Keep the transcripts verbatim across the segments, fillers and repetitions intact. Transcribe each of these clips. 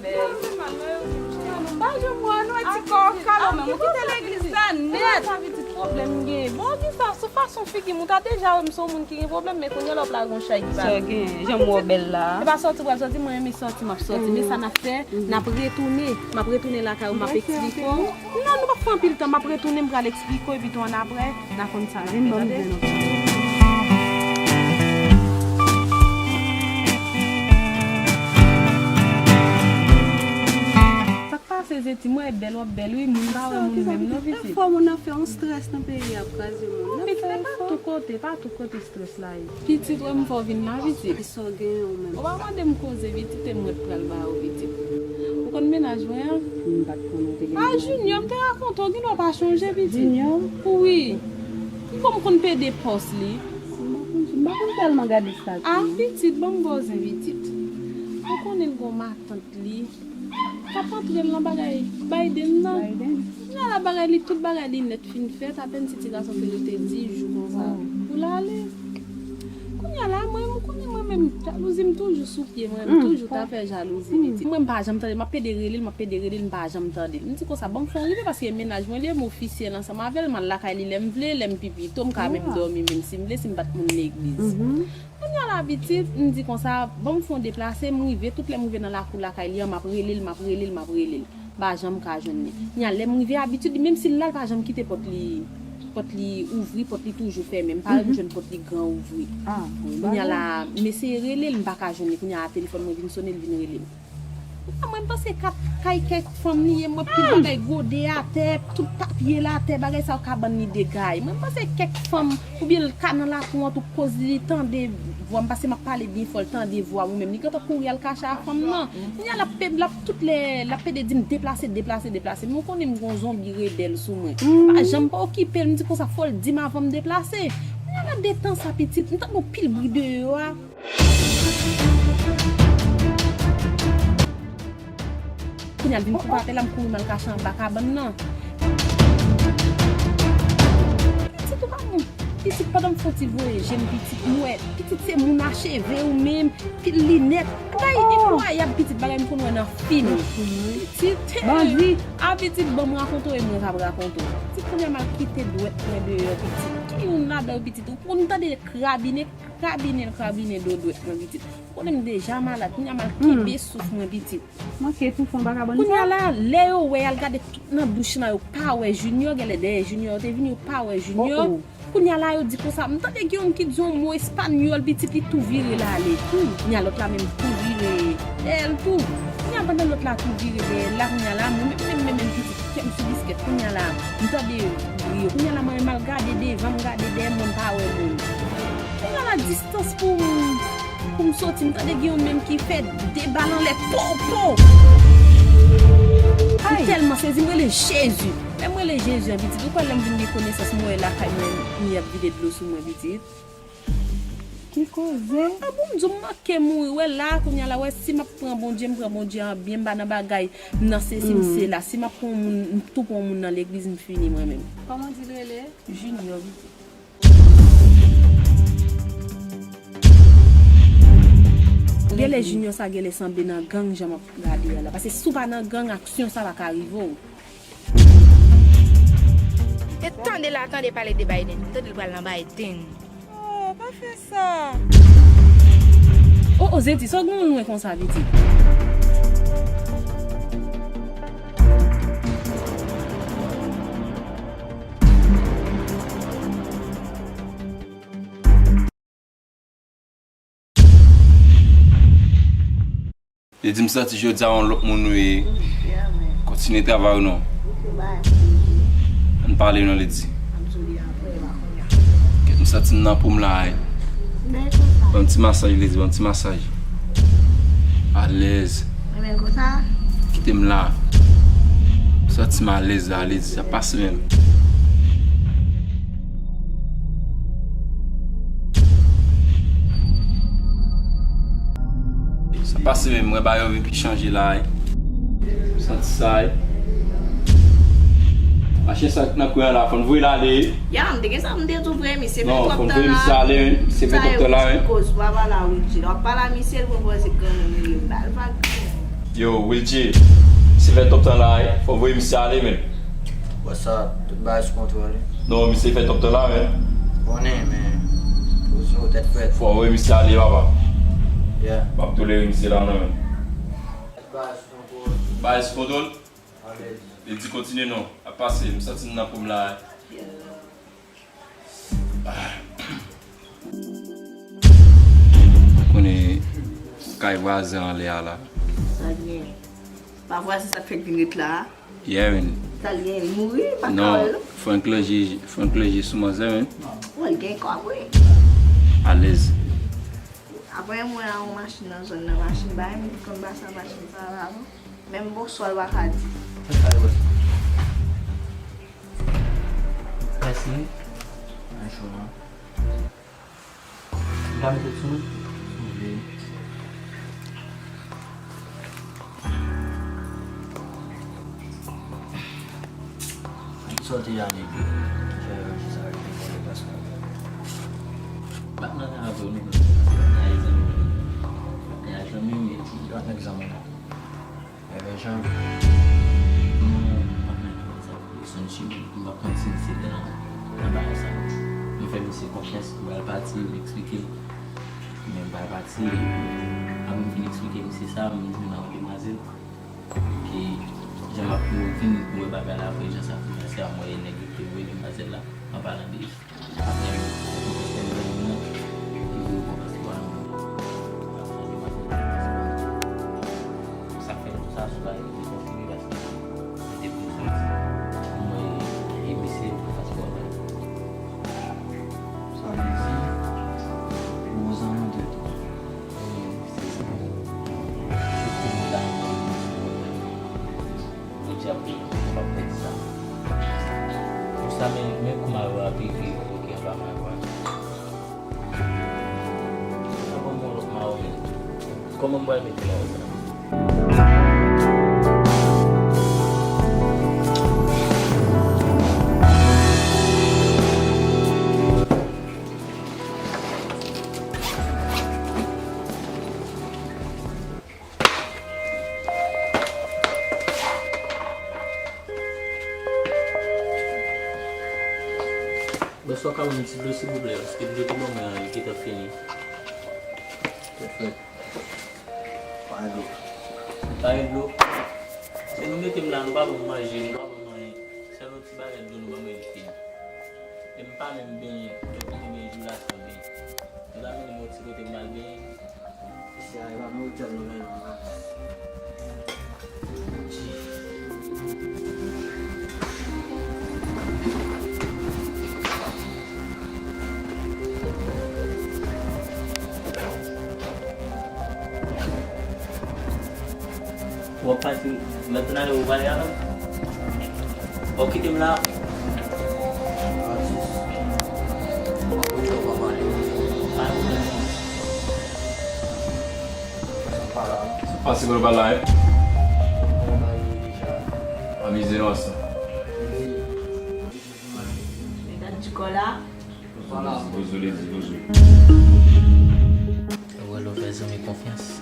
Bèl. Ou pa janm wè nou, ti kò kalo, men ou kite legliz la nèt. Sa vle di pwoblèm gen. Bon, di sa, sou fason figi m, ou ta deja wè m se yon moun ki gen pwoblèm, men kounye a la w ap lage yon chay ki pa. Sa gen, jan m wè w bèl la. E pa sòti w pral sòti, mwen renmen sòti, m ap sòti. Men sa n ap fè, n ap retounen. M ap retounen lakay ou, m ap eksplike w. Non, nou p ap fè anpil tan, m ap retounen, m pral eksplike w, epi tou annapre, n a konn sa n ap fè, tande? Sa k pase, Zeti? M wè bèl, w ap bèl, wi, moun pa wè moun menm, non, pitit. Fò moun nan fè yon strès nan peyi a, ap kraze moun nan. Pitit, pa tou kote, pa tou kote strès la ye. Pitit, wè m fè w vin la, pitit. Sa w genyen ou menm? Ou pa mande m koze, pitit, e mwen k pral ba ou, pitit. Ou konn mennaj mwen an? M pa t konnen w te gen mennaj. A, Junior, m te rakonte w, gen lè w pa chonje, pitit. Junior? Wi. Kòm m konn pede pòs li. M pa konn, m pa konn tèlman gade statut. A, pitit, ban m voisin, pitit. Ou konnen l gon matant li. K ap antre l nan bagay Biden nan. Biden. Kounye a la bagay li, tout bagay li nèt fin fèt, apèn si ti gason te rete dis jou konsa. Oh. Pou l ale. Kounye a la, mwen, ou konnen mwen menm, jalouzi m toujou sou pye mwen, m toujou ta fè jalouzi, pitit. Mwen, m pa janm tande l, m ap pede rele l, m ap pede rele l, m pa janm tande l. M di konsa, ban m fè yon rive, paske e mennaj mwen li ye, m ofisyèl ansanm avè l, m al lakay li lè m vle, lè m pi pito, m ka menm dòmi menm si m vle, si m pa t moun legliz. Kounye a la, pitit, m di konsa, ban m fè yon deplase, m rive, tout lè m rive nan lakou lakay li an, m ap rele l, m ap rele l, m ap rele l. M pa janm ka jwenn li. Kounye a, lè m rive abitid li, menm si l la, l pa janm kite pòt li, pòt li ouvri, pòt li toujou fèmen. M pa janm jwenn pòt li gran ouvri. Kounye a la, m eseye rele l, m pa ka jwenn li. Kounye a, telefòn mwen vin sonnen, l vin rele m. Mwen, m panse kat kay kèk fanm li ye, m wè pil bagay gode atè, tout papye l atè, bagay sa yo ka ban li dega. Mwen, m panse kèk fanm, oubyen l ka nan lakou an tou, koz li tande vwa m, paske m ap pale byen fò, l tande vwa m, ou menm li gentan kouri al kache a fanm nan. Kounye a l ap pe-, l ap tout lè, l ap pede di m deplase, deplase, deplase. Men ou konnen m gon zonbi rebèl sou mwen. M pa janm pa okipe l, m di konsa fò l di m avan m deplase. Kounye a nan de tan sa pitit, m tande yon pil bri deyò a. Kounye a l vin koupe atè la, m kouri m al kache anba kabann nan. Pitit ou pa moun. Pitit, pandan m fon ti voye je m, pitit, m wè, pitit se moun acheve ou menm, pil linèt. Bagay enkwayab, pitit, bagay m konn wè nan fim. Pitit, bandi. A pitit, ban m rakonte w, e mwen k ap rakonte w. Pitit, kounye a m al kite dwèt mwen deyò, pitit. Ki youn ladan yo, pitit? Ou konn tande krabinen, krabinen, krabinen do dwèt mwen, pitit. Konnen m deja malad, kounye a m al kenbe souf mwen, pitit. Manke toufe yon vagabon sa. Kounye a la, lè yo wè, y al gade tout nan douch lan, yo pa wè Junior, genlè dèyè Junior yo te vini, yo pa wè Junior. Oh, oh. Kounye a la, yo di konsa, m tande gen youn ki di yon mo espanyòl, pitit, li tou vire l ale. Kounye a lòt la menm tou vire dèyè l tou. Kounye a pandan lòt la tou vire dèyè l la, kounye a la, mwen menm, menm, menm, menm, pitit, kè m sou biskèt, kounye a la, m tande bri yo. Kounye a la, mwen menm al gade devan, m gade dèyè mwen, m pa wè moun. Kounye a la, distans pou m, pou m soti, m tande gen youn menm ki fè de bal anlè, po, po! M tèlman sezi, m rele Jezi. Lè m rele Jezi an, pitit, ou kwè lè m vin gen konesans, m wè lakay mwen, m y ap vide dlo sou mwen, pitit. Ki koze? A bon, m di w, m manke mouri. Wè la, kounye a la, wè, si m ap pran Bondye, m pran Bondye an byen, m pa nan bagay, m nan sesi, m sela. Si m ap pran yon moun, m tou pran yon moun nan legliz, m fini mwen menm. Kòman di l rele? Junior, pitit. Genlè Junior sa genlè sanble nan gang jan m ap gade a la. Paske si w pa nan gang, aksyon sa pa ka rive w. E tande la, tande pale de Biden. Tande l pral nan Biden. Oh, pa fè sa. Oh, oh, Zeti, sa w gen w lwen konsa, pitit? Li di m santi jodi a yon lòt moun ou ye. Kontinye travay ou non. Ann pale non, li di. Kèt, m santi m nan po m la, wi. Ban m ti masaj, li di, ban m ti masaj. Alèz. Kite m la. M santi m alèz la, li di, sa pase menm. Sa pase menm, mwen ba yo vin pi chanje la, wi. Santi sa, wi. Machin sa k nan kwen an la, fò n voye l ale, wi. Ya, m te gen sa, m te tou voye misye, men twòp tan la. Non, fò n voye misye ale, wi. Misye fè twòp tan la, wi. Koz, w ap pale a Richie, w ap pale a misye, l pran pwòz granmoun li ye, bal vag. Yo, Wilgy, misye fè twòp tan la wi. Fò voye misye ale, men. What's up? Tout bagay sou kontwòl wi. Non, misye fè twòp tan la, men. Konnen, men. Poze w, tèt frèt. Fò voye misye ale, papa. Yeah. M ap tolere misye la, non, men. Tout bagay sou kontwòl. Bagay sou kontwòl? Alèz. Li di kontinye non. Ap pase, m santi m nan po m la. Konnen kay vwazen anlè a la. Sa l gen? Pa vwazen sa k fèk vin ret la a? Yeah, man. Sa l gen? Li mouri? Pa ka wè l non? Frank Lange, Frank Lange sou manzè, man. Bon, l gen kòb, wi. Alèz. Apre mwen a yon machin nan zòn nan, machin bagay, m konn pase machin sa la avan. Menm bonswa l pa ka di. Mèsi. Mwen cho non. M ka mete sou mwen? Sou vle. Sa w te ale vre. Fè yon ti sa rete kole paske bat nan avè w nou. Bagay zanmi. Bagay zanmi, men ti bat nan zanmi. Bagay zanmi. Non, m pa nan konn sa. Son chimik, m pa konn si misye te nan, nan bagay sa. M fè misye konfyans, m pral pati, m eksplike. Men m pral pati, apre m fin eksplike misye sa, m jwenn yon demwazèl. Ki jan m ap vin wè bagay la vre, jan sa kòmanse a, mwen e nèg yo te voye demwazèl la, an palan de patnè m, patnè m nan, ki voye kòb la sou an. Sa fè m sa sou la, li konfime paske m te vin soti, mwen e misye, paspò la. Sa vle di, ou zanmi de tou. Wi, se sa. Sitou la, jodi a pou m pa pèdi sa. Konsa, men, men kou m a yo a pi, pi, pi, pi anba mwen, mwen. Sa ban m yon lòt mayo, men. Kòman m pral mete mayo sa? Bonswa, ka ban m ti dlo, silvouplè, paske dlo te ban mwen an, li gentan fini. Tèt frèt. Pa gen dlo. Pa gen dlo. Se nou mete m la, nou pa ban m manje, nou pa ban m anyen. Sèl yon ti bagay dlo nou ban mwen, li fini. E m pa menm benyen, fòk mwen benyen jou la san benyen. Nou ta mennen m yon ti kote m al benyen. Isi a, e pa nan otèl nou mennen m la. W ap pati, m ap tounen ale, ou pale avè m? W ap kite m la? Sa pase pou nou pa la, hein? Avize nou a sa. Mesaj di kò la. Bozo, Lady, bozo. Ou wè lè w fè zanmi konfyans.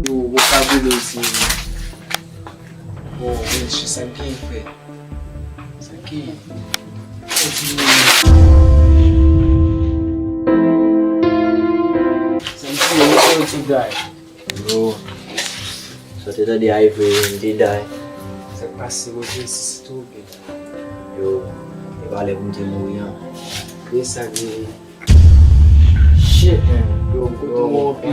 Yo, vokabile isi. Bon, Wilchi, sa k gen, frè? Sa k gen? Kontinye. Sa k gen, yo, yo, ti gay. Yo, sa w te tande a evre, m te day. Sa k pase, bro, Jezi, si tou byen. Yo, e pa lè pou m te mouri an. E sa k gen?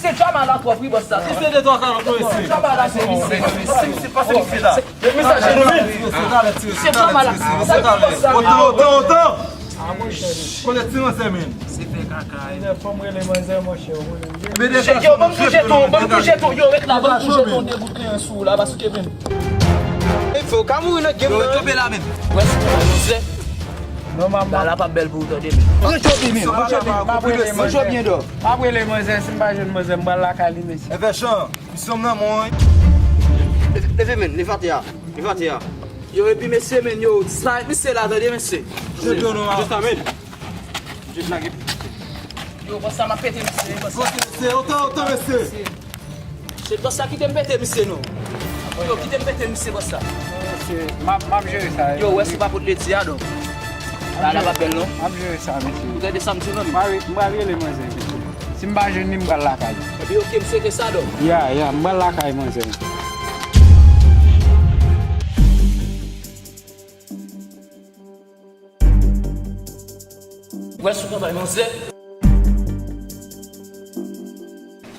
se Jamal la twòp, wi, bòs la. Misye de twa kalòt, non, mesye. Jamal la, se misye. Se misye, pase misye la. Mesye, talè, tire, se talè, tire, se talè, tire, se talè. Otan, otan, otan. Kole ti manzè, men. Se fè kaka, e. Fò m rele manzè, monchè. Yo, ban m tou jeton, ban m tou jeton. Yo, ret la, ban m tou jeton, de bout kreyon sou ou la, paske men. E fè w ka mouri nan game nan. Yo, kanpe la, men. Wè, si w manzè. Non, manman. Bagay la p ap bèl pou ou, tande, men. Pran jòbi, men. Pran jòbi, m ap rele manzè. M ap rele manzè, si m pa jwenn manzè, m pral lakay li, mesye. E fè chan, misye m nan mwen. Leve, men, leve atè a. Leve atè a. Yo, epi mesye, men, yo, disparèt misye la, tande, mesye. Jòbi, non, men. Yo, bòs sa, m ap pete misye, bòs sa. Mesye, otan, otan, mesye. Se bòs sa kite m pete misye, non. Yo, kite m pete misye bòs la. Mesye, m ap, m ap jere sa. Yo, wè si w pa pot ledi a, donk. Bagay la pa bèl, non. M ap jere sa, mesye. Ou tande sa m di w, non? M pral, m pral rele manzè, mesye. Si m pa jwenn li, m pral lakay. Ebyen, oke, m swete sa, donk. Ya, ya, m pral lakay manzè. Ou wè sou travay manzè?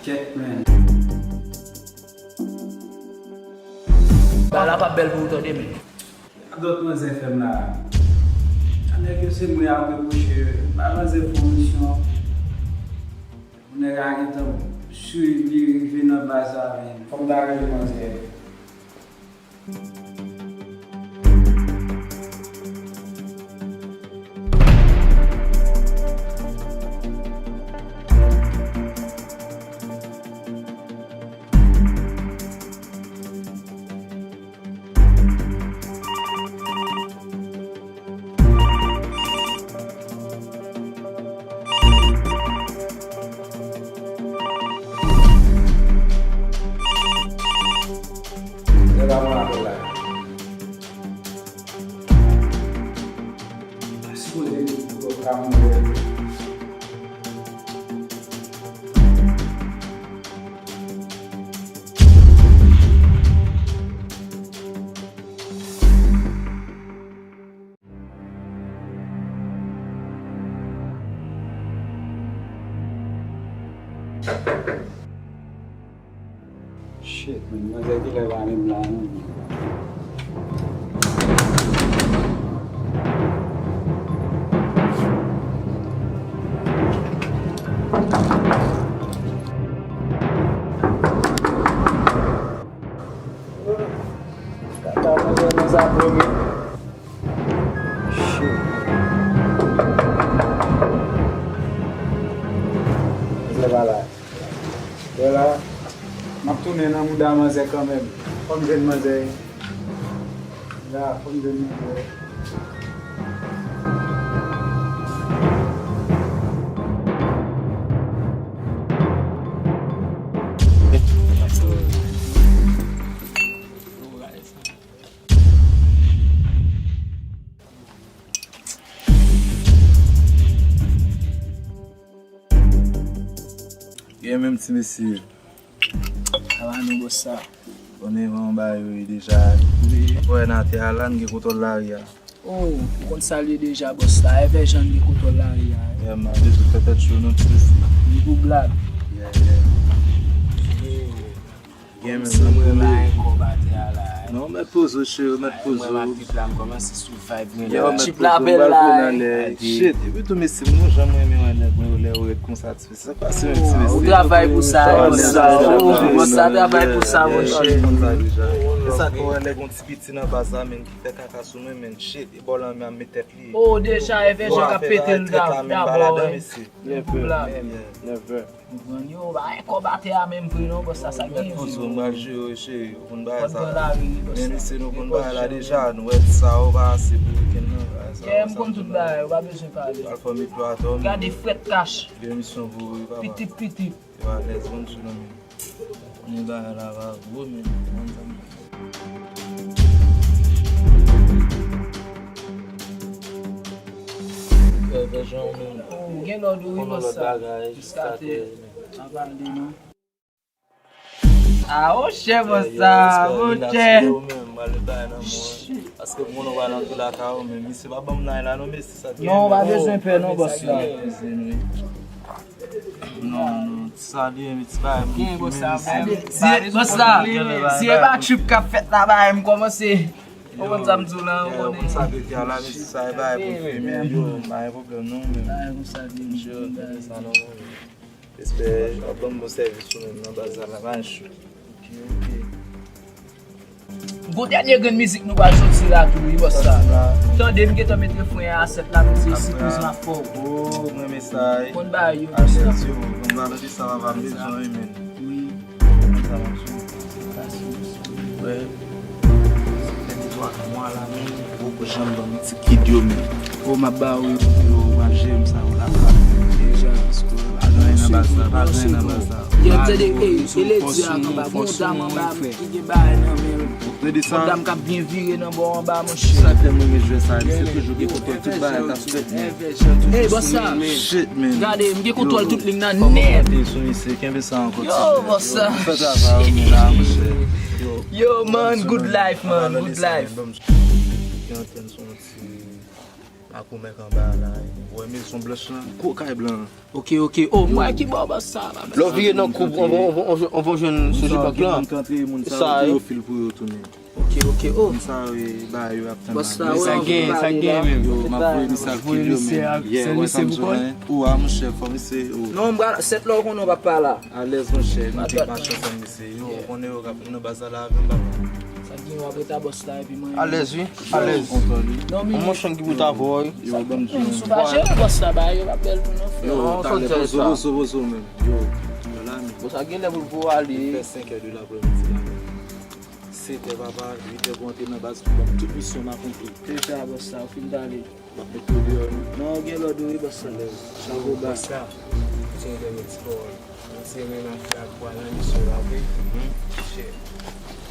Kèt, man. Bagay la p ap bèl pou ou tande, men. Sa dòt manzè fè m la. A nèg yo se mwen y ap repwoche. Ba manzè pwomisyon. Nèg la gentan swiv li rive nan baz la, men. Fò m ta rele manzè. Nèg la pran apèl la. Sipoze li poko ka mouri. Shit, man, manzè genlè pa menm la, non. Kaka manzè nan sa pwoblèm. Shit. Manzè pa la. Wè la, m ap tounen nan mouda manzè kanmenm. Fò m jwenn manzè. La, fò m jwenn manzè. Gen menm ti mesye. Sa va non bòs sa. Bon, evan ba yo ye deja. Wi. Wè nan atè a la, n gen kontwòl lari a. Oh, ou konn sa l ye deja bòs la. Evè jan n gen kontwòl lari a. Yeah, man, bezwen fè tèt cho non ti mesye. Li pou blag. Yeah, yeah. Gen menm nan mwen la, kòb atè a la. Non, mèt poze w, cheri, mèt poze w. Mwen, m ak trip la, m kòmanse sou vibe mwen la. Yo, mèt poze w, m pral fè nan lè. Shit, epi tou, mesye, m, non, jan mwen renmen wè nèg mwen yo lè yo rèd konsa, ti mesye. Sa k pase menm, ti mesye? Ou travay pou sa, bòs sa. Bòs sa travay pou sa, monchè. E sa k fè w wè nèg yon ti piti nan baz la, menm, ki fè kaka sou mwen, menm, shit, e bò lan men ap met tèt li. Oh, deja, evè jan k ap pete l dabò, wi. Li pou blag. Konprann yo, ba, e kòb atè a menm vre non, bòs sa, sa k gen vre. Mèt poze w, m pral jere w, cheri, ou konn bagay sa. Men mesye, nou konn bagay la deja, nou wè sa yo pa ase pou wikenn nan, bagay sa yo. Kè m konn tout bagay, ou pa bezwen pale. Pral fè m epi atò. Gade frèt kach. Gen misyon pou ou wi, papa. Pitip, pitip. Yo alèz, konn sou nan men. Konnen bagay la va gwo, men, konn sa m fè. Fè, fè jan w menm. Ou gen lòd ou wi, bòs sa. Jiskaske m ap ale non. Ah, monchè, bòs sa, monchè. Paske m konnen w pa nan tou lakay ou, men misye pa ban m lay la non, mesye, sa k gen. Non, ou pa bezwen pè non, bòs la. Non, non, ti sa li ye, men ti bagay m ki men misye. Bòs la, si e pa trip k ap fèt la, bagay m kòmanse. Ou konn sa m di w la, ou konnen. Ou konn sa k ret la, men ti sa e bagay pou fimen yo, pa gen pwoblèm non, men. Bagay konsa li ye, misye, bagay sa non. Respè, w ap ban m bon sèvis ou menm nan baz la, la pa cho. Ok, ok. Gon dènye grenn mizik nou pral soti la tou wi, bòs sa. Tande, m gentan met refren an a sèt la, m di sipriz m ap fè w. Oh, m renmen sa wi. Konn bagay yo, bòs la. Attention, konn bagay sa papa m bezwen wi, men. Wi. Konn sa m ap sou. Wè. Fè de twa mwa la, men. Poko janm ban m ti kid yo, men. Oh, m ap ba ou yo, yo, w ap jere m sa, ou la pa. Deja, paske w pa gen anyen. Baz la, pa jwenn nan baz la. Yo, tande, ey, e ledi a k anba, gon dam anba ki gen bagay nan men l. Tande sa? Gon dam k ap byen vire nan bò anba, monchè. Sa k fè m renmen jwè sa, misye toujou gen kontwòl tout bagay k ap fèt, men. Ey, bòs sa. Shit, man. Gade, m gen kontwòl tout liy nan nèt. Fò m monte sou misye, kenbe sa ankò, yo, bòs sa. Fè travay ou la, monchè. Yo, man, good life, man, good life. Gen antèn sou yon ti lakou mèk anba la. Ou wè mezon blanch lan? Gwo kay blan. Ok, ok. Oh, m wè ki bò bòs sa la. Lè w vire nan koub, on, on, on, on, on jwenn sou Jipak lan. Moun k antre, moun sa yo, yo fil pou yo tounen. Ok, ok. Oh. Moun sa yo, e, ba yo ap tann. Bòs la, sa gen, sa gen menm. Yo, m ap voye misye al kidyo menm. Yeah, wè sa m di w, hein. Ou a, monchè, fò misye, ou. Non, m pral, sèt la ou konnen w p ap pa la. Alèz, monchè, nou te machan fò misye. Yo, ou konnen yo k ap nan baz la la avè m, papa. Sa gen w ap rete a bòs la epi mwen. Alèz, wi. Alèz. Yon mouchon ki pou ta voye. Yo, ban m di w. Si w pa jere bòs la, bagay yo p ap bèl pou nou, frè. Yo, talè, poze w, poze w, poze w, men. Yo, yo la, men. Bon, sa gen lè pou l pou ale. Li fè senk è de lapremidi la, men. Sèt è, papa, uit è pou antre nan baz, pou ban m tout misyon m akonpli. Deja, bòs la, ou fin pale. M ap met ou deyò, non. Non, gen lòd wi, bòs la. Chapo ba. Bòs la, se yon dènye ti pawòl. Mwen se renmen fè ak pwa nan misyon la, wi. Chè.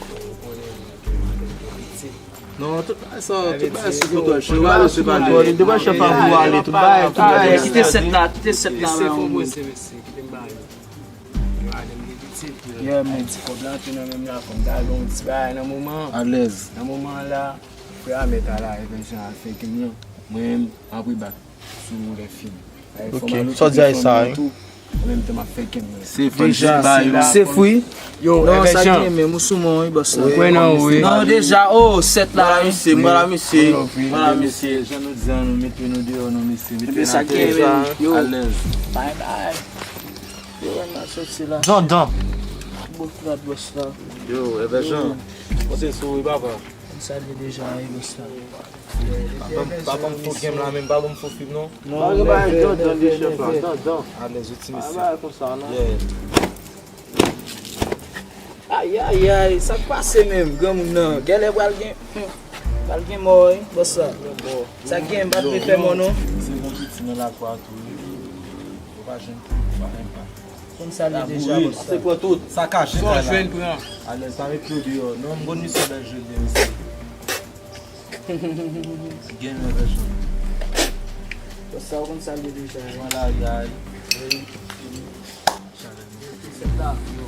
Ou konnen mwen ke madanm gen pitit. Non, tout bagay sa, tout bagay sou kontwòl. Chè, ou ale, se pa li. Devan chèf la pou ale, tout bagay, tout bagay. Kite sèt la, kite sèt la. Kite sèt la, mesye, mesye, kite m ba yo. Yo, ale m gen pitit. Yeah, man. Ti kòb la antre nan men m la, fò m ta gen yon ti bagay nan moman an. Alèz. Nan moman an la, frè a mèt al avè Jan al fè kenn nan. Mwen menm, m ap rebak sou ou lè fini. Ok, sa w di a sa, wi. An menm tan, m ap fè kenn nan. Se fò n se ba yo. Se fri. Yo, non, sa gen menm, ou sou mwen, wi, bòs la. Mwen kwè nan ou, wi. Non, deja, oh, sèt la. Mwen la, mesye, mwen la, mesye. Mwen la, mesye. Jan nou di an, nou mete nou deyò, non, mesye. Mete n atè. Alèz. Bye bye. Yo, wè m ap soti la. Dandan. Bon, frè bòs la. Yo, Èvè Jan. Kote sou wi, papa? M salye deja, wi, bòs la. Pa ban m fo game la, men pa ban m fo fim, non. Non, pa gen bagay dandan de chèf la, dandan. Alèz, wi, ti mesye. Pa bagay konsa, non. Yeah. Ayayay, sa k pase menm, granmoun nan? Genlè pral gen, hmm, pral gen mò, wi, bòs la. Sa k gen, m pa t vle fè mò, non. Se bon piti nan lakou a tou, wi. Ou pa jwenn tou, ou pa menm pa. Konn sa li deja, bòs la. Se pran tout. Sa kache la. Sa w jwenn pran. Alèz, pa met pye w deyò. Non, m konn misye bèl jwenn byen, mesye. Gen yon vèsyon. Bòs sa, ou konn sa li deja, wi. Mwen la, yay. Wi.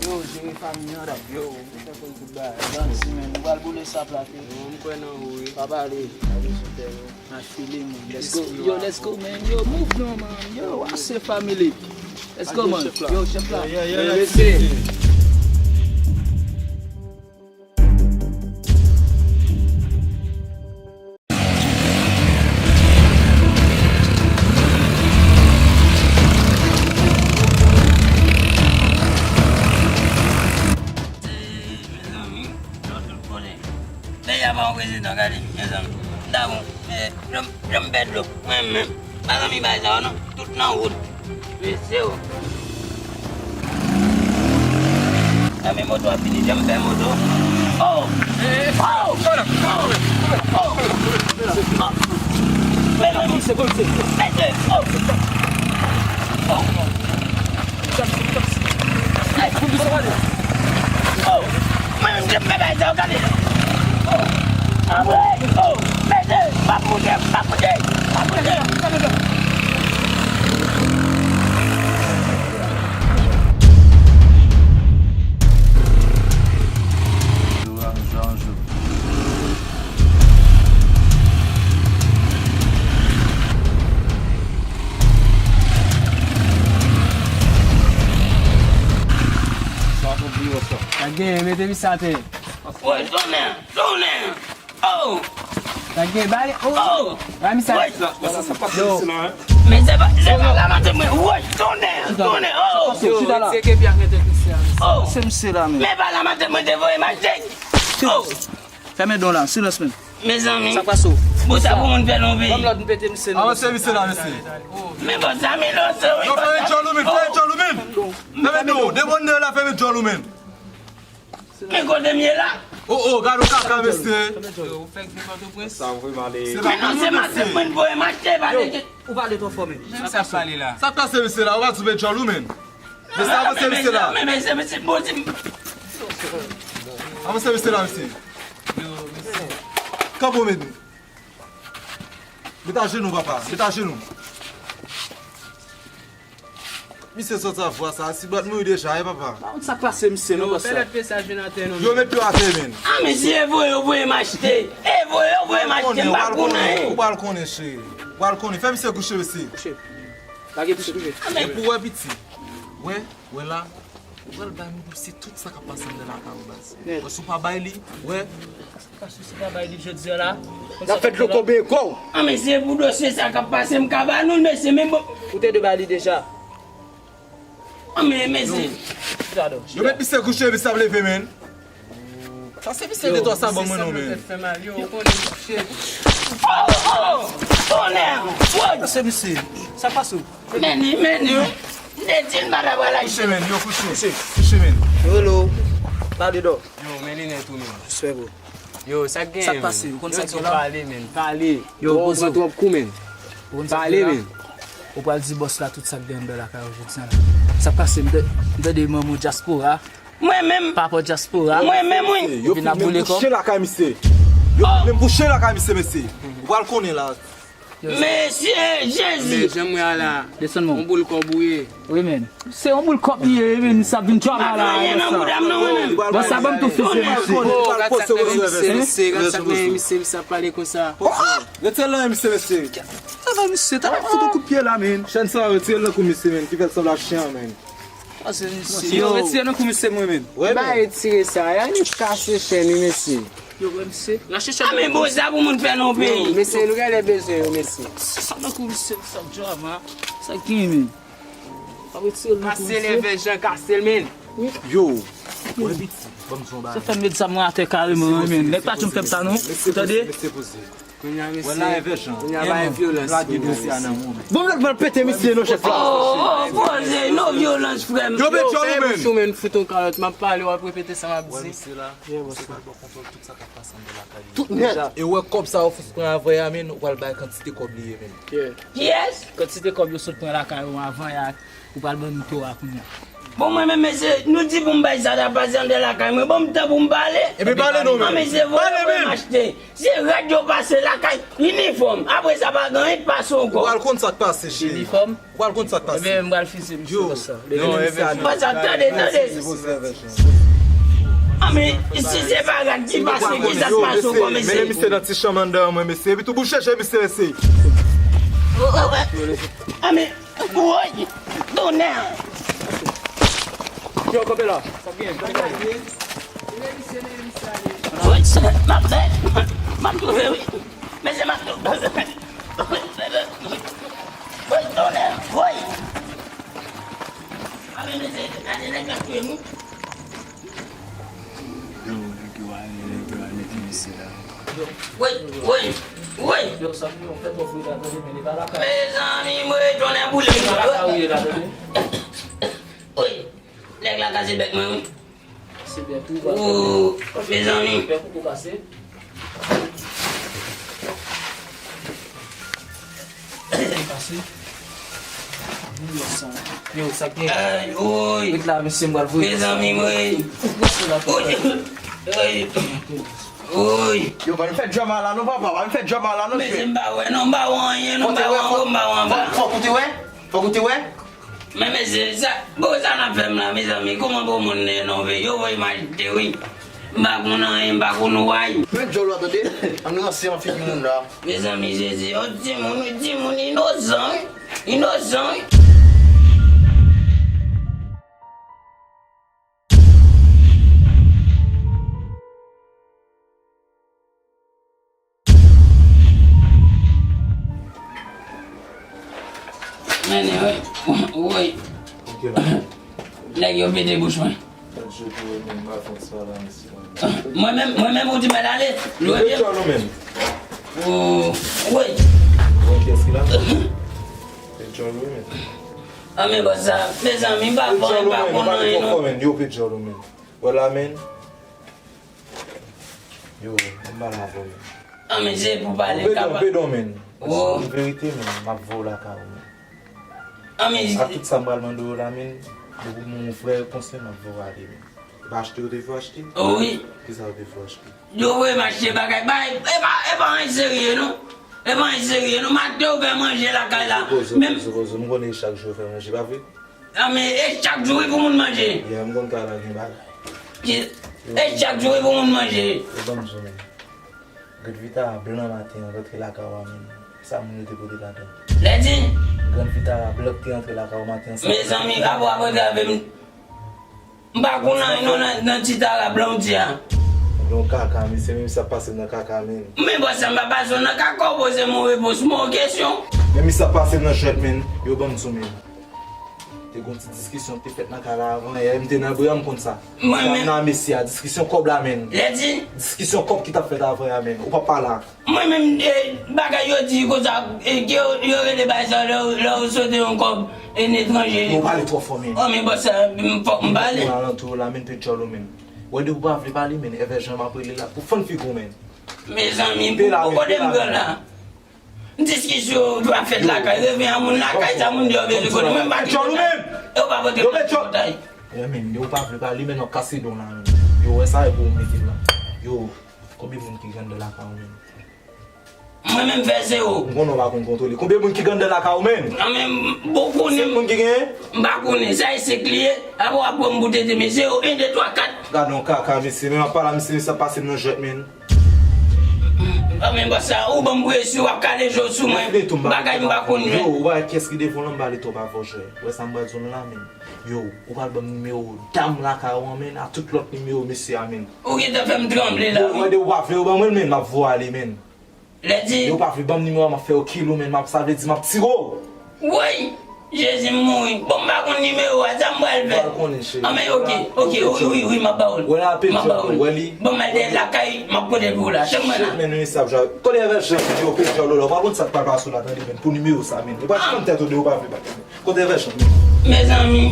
Yo, jere fanmi an, yo, ou fè koz tout bagay. Grann simen, nou pral boule sa plat, wi. Yo, m kwè nan ou, wi. Pa pale. Pa bezwen pè, non. N a file, man. Let's go. Yo, let's go, man. Yo, move non, man. Yo, what's up, family? Let's go, man. Yo, chèf la. Yeah, yeah, yeah, yeah. Mesye. Mezanmi, lòt tout kote. Peyi a pa yon prezidan, gade, mezanmi. Dabò, eh, janm, janm pèd dlo. Mwen menm, pa zanmi bay sa yo non. Tout nan wout. Mesye o. Nan men moto a fini, janm pè moto. Oh! Oh! Oh! Oh! Oh! Mezanmi, se kòmsi. Mesye! Oh! Oh! Ay, pou ki sa pale? Oh! Mwen menm je m pè bay sa yo gade. Oh! Anmwey! Oh! Mesye! M ap moute! M ap moute! M ap moute! Sa gen, mete misye atè. Woy, tounen, tounen. Oh! Sa gen, bale, oh! Oh! Ba misye. Woy! Sa, sa, sa pa fè misye la, hein? Men se pa, se pa la maten mwen. Woy, tounen, tounen. Oh! Yo, chita la. Se ke byen mete misye a, mesye. Oh! Se misye la, men. Men pa la maten mwen te voye mache. Oh! Fèmen don la, silans, men. Mezanmi. Sa pase w? Bon, sa pou moun fè nan peyi. Ban m lòd, m pete misye nan. Avanse misye la, mesye. Men bon, sa mi lòd, se wi. Yo, fèmen djòl ou, men, fèmen djòl ou, men. Fèmen djòl ou, devan nèg la, fèmen djòl ou, men. Men kote m ye la? Oh, oh, gade w kaka, mesye. Yo, ou fèk vin Pòtoprens? Sa vre, m ale. Men non, se maten mwen voye m achte, pa de. Ou pale twò fò, men. Sa k pase la? Sa k pase, mesye la? Ou pa di w fèmen djòl ou, men. Mesye, avanse, mesye, la. Men, mesye, mesye, bon, ti- Avanse, mesye, la, mesye. Kanpe w, men. Met ajenou, papa. Met ajenou. Misye sòt sa vwa sa. Si brat mouri deja, e, papa. Pa konn sa k pase, misye, non, bòs la. Yo met pye atè, men. Ah, mesye, e voye yo voye m achte. E voye yo voye m achte, m pa konn anyen. Ou pral konnen, cheri. Ou pral konnen. Fè misye kouche, mesye. Kouche. Lage misye kouche. E pou wè piti. Wè, wè la. Ou pral bay m dosye tout sa k ap pase anndan lakay ou, baz. Wè, si w pa bay li, wè. Paske si w pa bay li jodi a la. N ap fè dlo konbe kò w. Ah, mesye, pou dosye sa k ap pase, m ka ba nou l, mesye, men bon. Ou te dwe bay li deja. Ah, men, mesye. Yo met misye kouche, misye ap leve, men. Sa se misye de twa sa ban mwen non, men. Yo, konnen misye. Oh, oh, oh, tonnè. Woy. Sa se misye. Sa pase w? Men li, men li. M te di l m pa ta pral achte. Kouche, men. Yo, kouche. Kouche, men. Hello. La dedò. Yo, men linèt ou, men. Respè, bro. Yo, sa k gen, men? Sa k pase? Ou konn sa k gen la? Pale, men. Pale. Yo, poze w. Ou pran twòp kou, men. Pale, men. Ou pral di bòs la tout sa k gen anndan lakay ou jodi a la. Sa k pase? M tande manman w dyaspora. Mwen menm. Papa w dyaspora. Mwen menm, wi. Yo fin menm bouche lakay misye. Yo fin menm bouche lakay misye, mesye. Ou pral konnen la. Mesye Jezi. Men, jan m wè a la. Desann, men. Yon boul kòb ou ye. Wi, men. Se yon boul kòb li ye, men. Sa vin djòl la, la. Bon, sa ban m tou fizye, mesye. Oh, gad sa k nan men misye, mesye. Gad sa k nan men misye, misye ap pale konsa. Retire l nan men misye, mesye. Sa fè misye, ta fout yon kout pye la, men. Chèn sa, retire l nan kou misye, men. Ki fè l sanble ak chen an, men. Pase misye. Yo, retire nan kou misye mwen menm. Ba retire sa, ya li kase chèn wi, mesye. Yo, wè misye. Lache chèn. Ah, men bon, sa pou moun fè nan peyi. Mesye, nou genlè bezwen yo, mesye. Sa nan kou misye, sa djòl, man. Sa ki men. Pa retire nan kou misye. Kase l, Envè Jan, kase l, men. Yo, wè piti, ban m di w yon bagay. Sa fè m met zam mwen atè kareman, men. Nèg pa janm fè m sa, non. Ou tande? Mesye poze. Kounye a, mesye, kounye a, bay vyolans. Lage dosye a nan men w. Bon, m pral pete misye non, chèf la. Oh, oh, poze, non vyolans, frè m. Yo, men, fèmen bouch ou, men, fout yon kalòt. M ap pale, w ap repete sa m ap di. Wè misye la. Misye pral pran kontwòl tout sa k ap pase anndan lakay li. Tout nèt. E wè kòb sa yo fous pran avè a, men, ou pral bay kantite kòb li ye, men. Kiyès? Kantite kòb yo sot pran lakay ou avan ya. Ou pral ban nou to a kounye a. Bon, mwen menm, mesye, nou di pou m bay sa t ap pase anndan lakay mwen. Ban m tan pou m pale. Ebyen, pale non, men. Mesye, voye, voye m achte. Se rad yo pase lakay, inifòm. Apre sa, pa gen anyen k pase ankò. Ou pral konn sa k pase, cheri. Inifòm? Ou pral konn sa k pase. Ebyen, m pral fizye misye konsa. Yo, non, Envè Jan. Konsa, tande, tande. Ah, men, si se pa rad ki pase, ki sa k pase ankò, mesye? Mennen misye nan ti chanm anndan an, mwen, mesye. Epi tou bouche je misye, mesye. Ah, men, Woy! Tonnè! Yo, kanpe la. Woy, se m ap fè. M ap twouve, wi. Mesye, m ap twouve. Woy, tonnè! Woy! A, men mesye, gade nèg la touye nou. Yo, nèg yo ale, nèg yo ale, ki mesye la. Woy, woy, woy. Yo, sa pou yo fè twòp vre la, tande, men li pa lakay. Mezanmi, mwen, tonnè boule m. Pa lakay ou ye la, tande. Woy, nèg la kase bèk mwen, wi. Se bèk ou, pa. Oh, mezanmi. Bèk ou kase. Kase. Yo, sa gen. Ay, woy. Ret la, mesye, m pral voye. Mezanmi, mwen. Woy. Ay. Woy. Yo, pa n fè drama la, non, papa. Pa n fè drama la, non, mesye, m pa wè, non, m pa wè anyen, non, m pa wè anwo, m pa wè anba. Fòk ou te wè? Fòk ou te wè? Men, mesye, sa, bon, sa n ap fè m la, mezanmi? Kòman pou moun nan, non, ve? Yo voye m achte, wi. M pa konn anyen, m pa konn way. Men djòl la, tande. Ann ranse an figi moun la. Mezanmi, Jezi, yon timoun, yon timoun inosan, wi. Inosan, wi. Men, wi, wi. Nèg yo pete bouch mwen. Mwen menm, mwen menm, ou di mwen ale. Lwe pye m. Oh, wi. Bon, kiyès ki la? Pete djòl ou, men. Ah, men bòs sa, mezanmi, m pa konn, m pa konn anyen, non. Yo pete djòl ou, men. Wè la, men. Yo, m pale avè w, men. Ah, men se pou pale, m pede w, men. Oh. Se verite, men. M ap voye w lakay ou, men. Ah, men ak tout sa m pral mande w la, men. Depi mon frè yo konsèy, m ap voye ale, men. E pa achte yo te vle achte? Wi. Kisa yo te vle achte? Yo voye m achte bagay. Bay, e pa, e pa anyen serye, non. E pa anyen serye, non. Maten yo fè manje lakay la. Pozo, pozo, pozo. M konnen chak jou yo fè manje, pa vre? A, men e chak jou wi pou moun manje. Yeah, m konn kay la gen bagay. Ki, e chak jou wi pou moun manje. Yo ban m sou men. Grann Vitara blan maten an rantre lakay ou a, men sa moun yo te pote ladan. Lèdi. Grann Vitara blan ki te rantre lakay ou maten an, sa. Mezanmi, rapò ap antrave m. M pa konn anyen non nan, nan ti tara blan w di a. Yon kaka, mesye, menm sa pase nan kaka, men. Men bòs sa, m pa pase w nan kaka, w poze m yon repons, m yon kesyon. Menm sa pase nan jwèt, men. Yo ban m sou men. Te gon ti diskisyon ki te fèt nan kay la avan yè, m te nan bri a, m konn sa. Mwen menm nan mesye a, diskisyon kòb la, men. Lèdi. Diskisyon kòb ki t ap fèt avan yè, men. Ou pa pale a. Mwen menm, e, bagay yo di konsa, e, ke yo, yo rele bagay sa, lè, lè yo sote yon kòb, e, etranje. Ou pale twò fò, men. Oh, men bòs sa, m, fòk m pale. Ou alantou la, men, pe djòl ou, men. Wè, depi ou pa vle pale, men, Evè Jan m ap rele la, pou fann figi w, men. Mezanmi, pou kote m pran la. Diskisyon yo ap fèt lakay, revyen a moun lakay, sa moun yo bezwen konnen. Mwen m pa di konsa. E ou pa pote m nan ti pòtay. Yo, men, yo pa vle pale, men, w ap kase don la, men. Yo, wè sa, e pou ou mete la. Yo, konbyen moun ki gen anndan lakay ou, men? Mwen menm fè zewo. M konnen w pa konn kontwole. Konbyen moun ki gen anndan lakay ou, men? An, men, m, bon, konnen. Senk moun ki genyen? M pa konnen. Sa e senk li ye. Apre w ap pran m pou tete, men zewo, en, de, twa, kat. Gade yon kaka, mesye. Men m ap pale a misye, sa pase m nan jwèt, men. An, men bòs sa, ou ban m presi, w ap kale je w sou mwen. Bagay m pa konn jwe. Yo, ou pa wè kiyès ki devan w lan, m pale twòp avè w, jwè. Ou wè sa m pral di w la, men. Yo, ou pral ban m nimewo dam lakay ou an, men, a tout lòt nimewo mesye a, men. Ou gentan fè m tranble la, wi. Yo, wè de ou pa vle yo ban mwen l, men, m ap voye ale, men. Lèdi. Yo pa vle ban m nimewo a, m ap fè yo kile w, men, m ap, sa vle di m ap tire w. Woy! Jezi m mouri. Bon, m pa konn nimewo a, sa m pral fè? Ou pral konnen, cheri. An, men, oke, oke, wi, wi, wi, m ap ba w l. Wè la, m ap ba w l. Wè li. Bon, m al dèyè lakay, m ap pote pou w la. Tann mwen la. Shit, men, nou sa ap jwe. Kote Evè Jan, yo, pe djòl ou la. Ou pa konn sa k pral pase w la, tande, men, pou nimewo sa, men. Ou pa konn tèt ou de, ou pa vle bat, men. Kote Evè Jan, men. Mezanmi,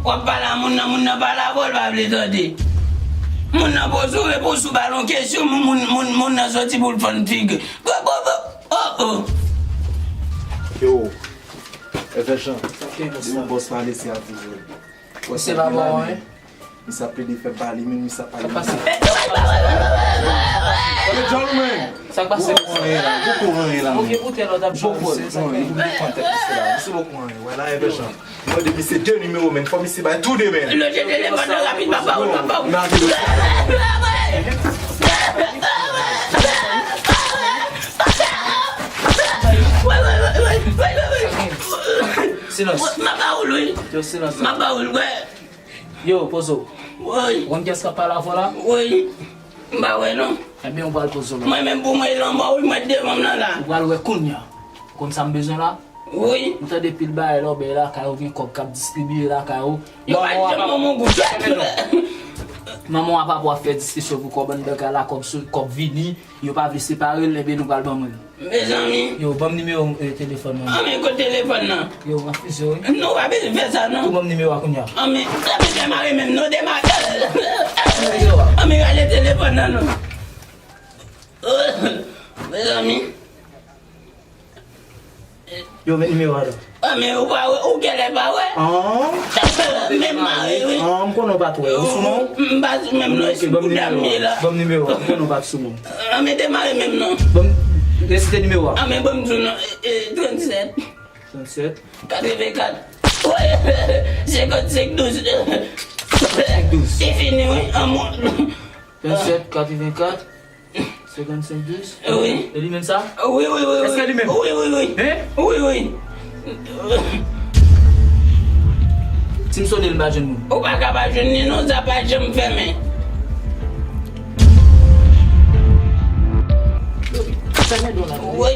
w ap pale a moun nan, moun nan pale avè w, l pa vle tande. Moun nan poze w repons, ou ba l yon kesyon, moun, moun, moun, moun nan soti pou l fann figi. Oh, oh. Yo, Evè Jan, di yon bòs pa lese a toujou. Misye pa bon, wi. Misye ap plede fè bali, men misye ap pale. Sa k pase? Yo, djòl, men. Sa k pase? Ou poko anyen la, ou poko anyen la, men. Oke, pou tèl lò t ap jwe, misye, sa k pase? Ou poko anyen, wè la, Evè Jan. Mwen de misye de nimewo, men. Fò misye bay tou de, men. Lòt telefòn nan rapid, papa, papa. Silans. M ap ba ou l, wi. Yo, silans. M ap ba ou l, wè. Yo, pozo. Woy. Ou konn kiyès k ap pale avè w la? Woy. M pa wè non. Ebyen, ou pral poze w la. Mwen menm pou mwen, lanmò, wi, mwen devan m nan la. Ou pral wè kounye a. Ou konn sa m bezwen la? Wi. M tande pil bagay la, ou bay lakay ou, gen kòb k ap distribiye lakay ou. Yo pa janm ban m yon goud. Manman w a papa w ap fè diskisyon pou kòb anndan kay la, kòb sou, kòb vini. Yo pa vle separe l, ebyen nou pral ban mwen l. Mezanmi. Yo, ban m nimewo, e, telefòn nan. Anben, kote telefòn nan? Yo, m ap fize w, wi. Non, w pa bezwen fè sa, non. Tou ban m nimewo a kounye a. Anben, anben, demare menm, non, demare. Anben, rale telefòn nan, non. Mezanmi. Yo, met nimewo a la. Ah, men ou pa wè, ou genlè pa wè. Ah. Men mare, wi. Ah, m konnen w pa t wè. Ou sou non? M pa sou menm non, se pou dam ye la. Ban m nimewo a, m konnen w pa t sou non. Ah, men demare menm non. Ban m, resite nimewo a. Ah, men ban m di w non, e, e, trannsèt. Trannsèt. Katrevenkat. Wi, senkannsenk douz. Senkannsenk douz. Se fini, wi, an mwen. Trannsèt, katrevenkat. Senkannsenk douz? Wi. E li menm sa? Wi, wi, wi, wi. Èske li menm? Wi, wi, wi. Hein? Wi, wi. Si m sonnen l, m pa jwenn moun. Ou pa ka pa jwenn li non, sa pa janm fèmen. Fèmen do la. Wi.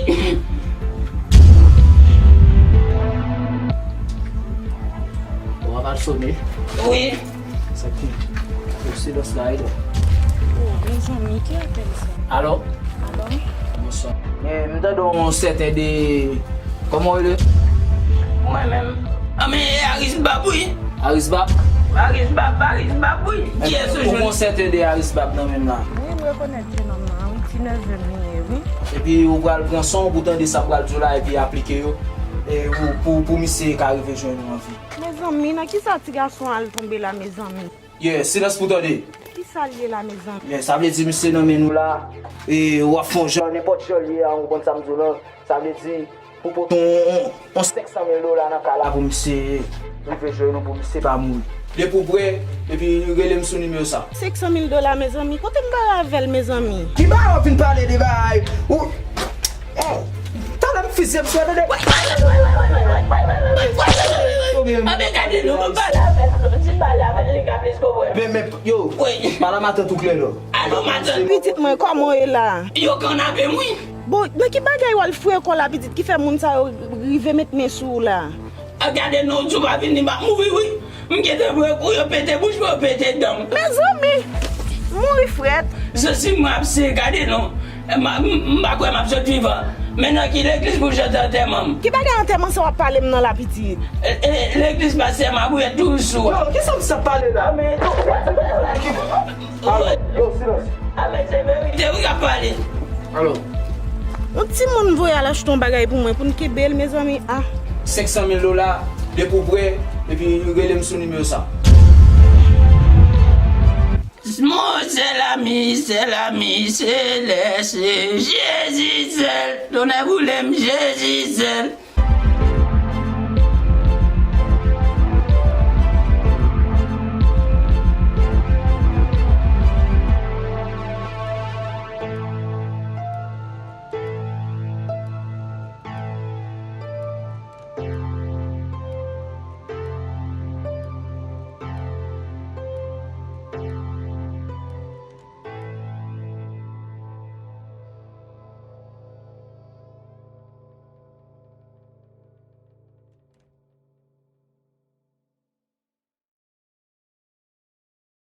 Ou pa pral sonnen? Wi. Sa ki? Silans la, e bon. Oh, mezanmi, ki apèl sa? Alo? Alo? Bonswa. Eh, m tande yon sèten de, kòman w rele? Mwen menm. Ah, men e Aris Bab, wi. Aris Bab? Aris Bab, Aris Bab, wi. Kiyès ou jwenn? Ou gon sèten de Aris Bab nan men m la? Wi, m rekonèt jenòm nan, wi, ti nevè m li ye, wi. Epi ou pral pran son pou tande sa m pral di w la, epi aplike yo. E pou, pou, pou misye ka rive jwenn ou anvi. Mezanmi, nan kisa ti gason al tonbe la, mezanmi? Yeah, silans pou tande. Kisa l ye la, mezanmi? Yeah, sa vle di misye nan men nou la, e w ap fè yon jan, nenpòt jan l ye a, ou konprann sa m di w lan? Sa vle di, pou pote yon, yon, yon senk san mil dola nan ka la pou misye rive jwenn ou, pou misye pa mouri. Depi w prè, epi rele m sou nimewo sa. Senk san mil dola, mezanmi. Kote m pale avè l, mezanmi? Ki bagay w vin pale de bagay? Ou, oh, talè m fizye m sou tande. Anben gade nou, mwen pale avè l, nou di pale avè l, li ka plis konprann. Men, men, yo, pale a matant ou klè non. Alo, matant. Pitit mwen, kòman w ye la? Yo kidnape m wi. Bon, nan ki bagay w al fouye kò w la pitit ki fè moun sa yo rive met men sou w la? A gade non, w di w pa vini, m ap mouri wi. M gentan pran kou, yo pete bouch mwen, yo pete dan m. Mezanmi! Mouri frèt! Zanmi mwen ap seye, gade non. M, m, m pa kwè m ap sot vivan. Men nan ki legliz pou w chante antèman m? Ki bagay antèman sa w ap pale m nan la pitit? E, e, legliz pastè Mabouyèt toujou sou a. Yo, kisa misye ap pale la? Alo, yo, silans. Avèk se verite wi k ap pale. Alo. Yon timoun voye al achte yon bagay pou mwen, pou n kenbe l, mezanmi, ah. Senk san mil dola, depi w prè, epi rele m sou nimewo sa. Mon sèl ami, sèl ami, se lè se Jezi sèl. Tonnè boule m, Jezi sèl.